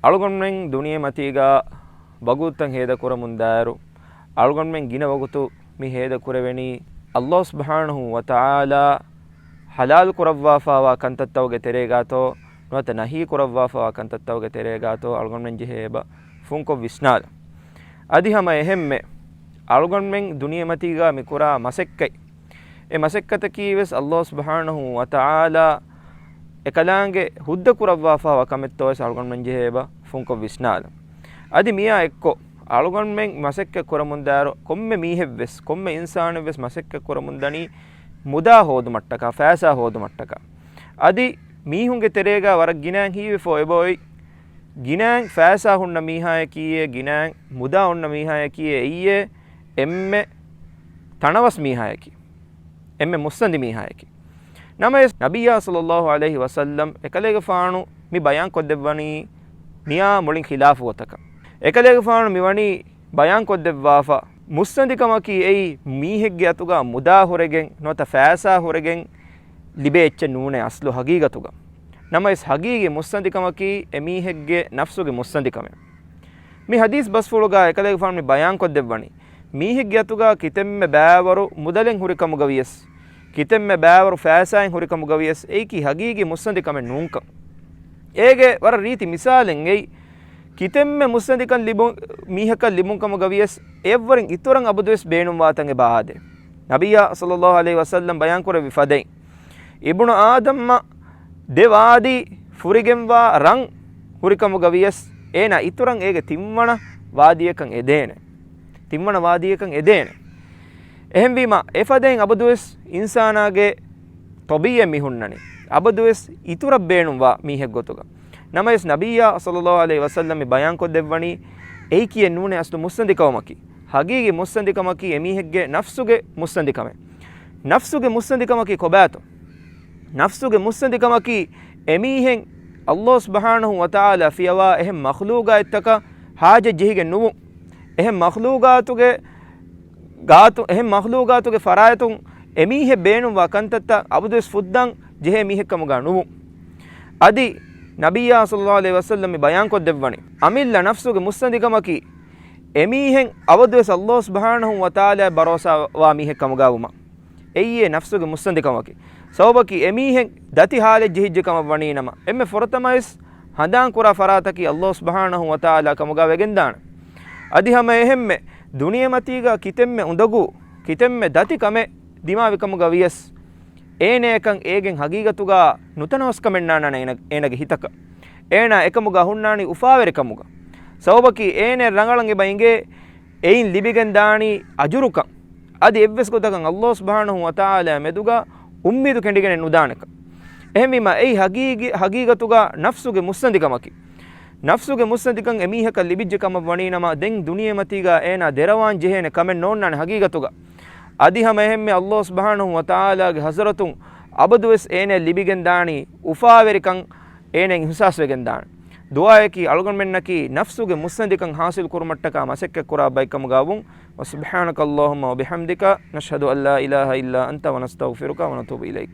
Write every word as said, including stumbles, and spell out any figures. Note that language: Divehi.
އަޅުގަނޑުމެން ދުނިޔެމަތީގަ ވަގުތުތައް ހޭދަކުރަމުންދާއިރު، އަޅުގަނޑުމެން ގިނަ ވަގުތު މި ހޭދަކުރެވެނީ، ﷲ ސުބްޙާނަހޫ ވަތަޢާލާ ޙަލާލު ކުރައްވާފައިވާ ކަންތައްތަކުގެ ތެރޭގާތޯ، ނުވަތަ ނަހީ ކުރައްވާފައިވާ ކަންތައްތަކުގެ ތެރޭގާތޯ އަޅުގަނޑުމެން ޖެހޭ އެބަ ފުންކޮށް ވިސްނާލަން. އަދި ހަމަ އެހެންމެ، އަޅުގަނޑުމެން ދުނިޔެމަތީގަ މި ކުރާ މަސައްކަތް، އެ މަސައްކަތަކީ ވެސް ﷲ ސުބްޙާނަހޫ ވަތަޢާލާ އެކަލާނގެ ހުއްދަ ކުރައްވާފައިވާ ކަމެއްތޯ ވެސް އަޅުގަނޑުމެން ޖެހޭ އެބަ ފުންކޮށް ވިސްނާލަން. އަދި މިއާ އެއްކޮށް، އަޅުގަނޑުމެން މަސައްކަތް ކުރަމުންދާއިރު، ކޮންމެ މީހެއްވެސް، ކޮންމެ އިންސާނެއްވެސް މަސައްކަތް ކުރަމުންދަނީ މުދާ ހޯދުމަށްޓަކާ، ފައިސާ ހޯދުމަށްޓަކާ. އަދި މީހުންގެ ތެރޭގަ ވަރަށް ގިނައިން ހީވެފަ އެބައޮތް، ގިނައިން ފައިސާ ހުންނަ މީހާޔަކީއޭ، ގިނައިން މުދާ ހުންނަ މީހާޔަކީއޭ، އެއީއޭ އެންމެ ތަނަވަސް މީހާޔަކީ، އެންމެ މުއްސަނދި މީހާޔަކީ. ނަމަވެސް، ނަބިއްޔާ ޞައްލައްލާހު ޢަލައިހި ވަސައްލަމް އެކަލޭގެފާނު މި ބަޔާންކޮށްދެއްވަނީ މިއާ މުޅިން ޚިލާފު ގޮތަކަށް. އެކަލޭގެފާނު މިވަނީ ބަޔާންކޮށްދެއްވާފަ، މުއްސަނދިކަމަކީ އެއީ މީހެއްގެ އަތުގަ މުދާ ހުރެގެން ނުވަތަ ފައިސާ ހުރެގެން ލިބޭ އެއްޗެއް ނޫނޭ އަސްލު ހަގީގަތުގަ. ނަމަވެސް، ހަގީގީ މުއްސަނދިކަމަކީ އެމީހެއްގެ ނަފްސުގެ މުއްސަނދިކަމެއް. މި ޙަދީޘް ބަސްފުޅުގަ އެކަލޭގެފާނު މި ބަޔާންކޮށްދެއްވަނީ، މީހެއްގެ އަތުގަ ކިތަންމެ ބައިވަރު މުދަލެއް ހުރިކަމުގަވިޔަސް، ކިތަންމެ ބައިވަރު ފައިސާއެއް ހުރިކަމުގަވިޔަސް، އެއީކީ ހަގީގީ މުއްސަނދިކަމެއް ނޫންކަން. އޭގެ ވަރަށް ރީތި މިސާލެއް އެއީ، ކިތަންމެ މުއްސަނދިކަން ލިބުން، މީހަކަށް ލިބުން ކަމުގަވިޔަސް، އެއަށްވުރެން އިތުރަށް އަބަދުވެސް ބޭނުންވާތަން އެބަ އާދޭ. ނަބިއްޔާ ޞައްލައްލާހު ޢަލައިހި ވަސައްލަމް ބަޔާންކުރެއްވި ފަދައިން، އިބްނު އާދަމްއަށް ދެ ވާދީ ފުރިގެންވާ ރަން ހުރިކަމުގަވިޔަސް، އޭނާ އިތުރަށް އޭގެ ތިންވަނަ ވާދީއަކަށް އެދޭނެ. ތިންވަނަ ވާދީއަކަށް އެދޭނެ. އެހެންވީމަ، އެފަދައިން އަބަދުވެސް އިންސާނާގެ ޠަބީޢަތް މި ހުންނަނީ، އަބަދުވެސް އިތުރަށް ބޭނުންވާ މީހެއްގޮތުގަ. ނަމަވެސް، ނަބިއްޔާ ޞައްލައްލާހު ޢަލައިހި ވަސައްލަމް މި ބަޔާންކޮށްދެއްވަނީ، އެއީކީއެއް ނޫނޭ އަސްލު މުއްސަނދިކަމަކީ. ހަގީގީ މުއްސަނދިކަމަކީ އެމީހެއްގެ ނަފްސުގެ މުއްސަނދިކަމެއް. ނަފްސުގެ މުއްސަނދިކަމަކީ ކޮބާތޯ؟ ނަފްސުގެ މުއްސަނދިކަމަކީ އެމީހެއް ﷲ ސުބްޙާނަހޫ ވަތަޢާލާ ފިޔަވާ އެހެން މަޚްލޫޤާތްތަކަށް ޙާޖަތް ޖެހިގެން ނުވުން. އެހެން މަޚްލޫޤާތުގެ ގާތު، އެހެން މަޚްލޫޤާތުގެ ފަރާތުން އެމީހެއް ބޭނުންވާ ކަންތައްތައް އަބަދުވެސް ފުއްދަން ޖެހޭ މީހެއްކަމުގަ ނުވުން. އަދި ނަބިއްޔާ ޞައްލައްލާހު ޢަލައިހި ވަސައްލަމް މި ބަޔާންކޮށްދެއްވަނީ، އަމިއްލަ ނަފްސުގެ މުއްސަނދިކަމަކީ އެމީހެއް އަބަދުވެސް ﷲ ސުބްޙާނަހޫ ވަތަޢާލާއަށް ބަރޯސާވާ މީހެއްކަމުގަ ވުމަށް. އެއީ އެ ނަފްސުގެ މުއްސަނދިކަމަކީ. ސަބަބަކީ އެމީހެއް ދަތި ޙާލެއް ޖެހިއްޖެ ކަމަށް ވަނީނަމަ، އެންމެ ފުރަތަމަވެސް ހަނދާންކުރާ ފަރާތަކީ ﷲ ސުބްޙާނަހޫ ވަތަޢާލާ ކަމުގަ ވެގެންދާނެ. އަދި ހަމަ އެހެންމެ، ދުނިޔެމަތީގަ ކިތެންމެ އުނދަގޫ، ކިތެންމެ ދަތި ކަމެއް ދިމާވިކަމުގަ ވިޔަސް، އޭނަޔަކަށް އޭގެން ހަގީގަތުގަ ނުތަނަވަސްކަމެއް ނާންނާނެ އޭނަ، އޭނަގެ ހިތަކަށް. އޭނާ އެކަމުގަ ހުންނާނީ އުފާވެރިކަމުގަ. ސަބަބަކީ އޭނަ ރަނގަޅަށް އެބަ އިނގޭ އެއިން ލިބިގެން ދާނީ އަޖުރުކަން. އަދި އެއްވެސް ގޮތަކަށް ﷲ ސުބްޙާނަހޫ ވަތަޢާލާ މެދުގަ އުއްމީދު ކެނޑިގެނެއް ނުދާނެކަން. އެހެންވީމަ، އެއީ ހަގީގީ، ހަގީގަތުގަ ނަފްސުގެ މުއްސަނދިކަމަކީ. ނަފްސުގެ މުއްސަނދިކަން އެމީހަކަށް ލިބިއްޖެ ކަމަށް ވަނީނަމަ، ދެން ދުނިޔެމަތީގަ އޭނާ ދެރަވާން ޖެހޭނެ ކަމެއް ނޯންނާނެ ހަގީގަތުގަ. އަދި ހަމަ އެހެންމެ ﷲ ސުބްޙާނަހޫ ވަތަޢާލާގެ ޙަޟްރަތުން އަބަދުވެސް އޭނަޔަށް ލިބިގެންދާނީ އުފާވެރިކަން އޭނައަށް އިޙްސާސްވެގެންދާނެ. ދުޢާއަކީ އަޅުގަނޑުމެންނަކީ ނަފްސުގެ މުއްސަނދިކަން ޙާޞިލް ކުރުމަށްޓަކާ މަސައްކަތްކުރާ ބައެއްކަމުގަ ވުން. وسبحانك اللهم وبحمدك، نشهد أن لا إله إلا أنت، ونستغفرك ونتوب إليك.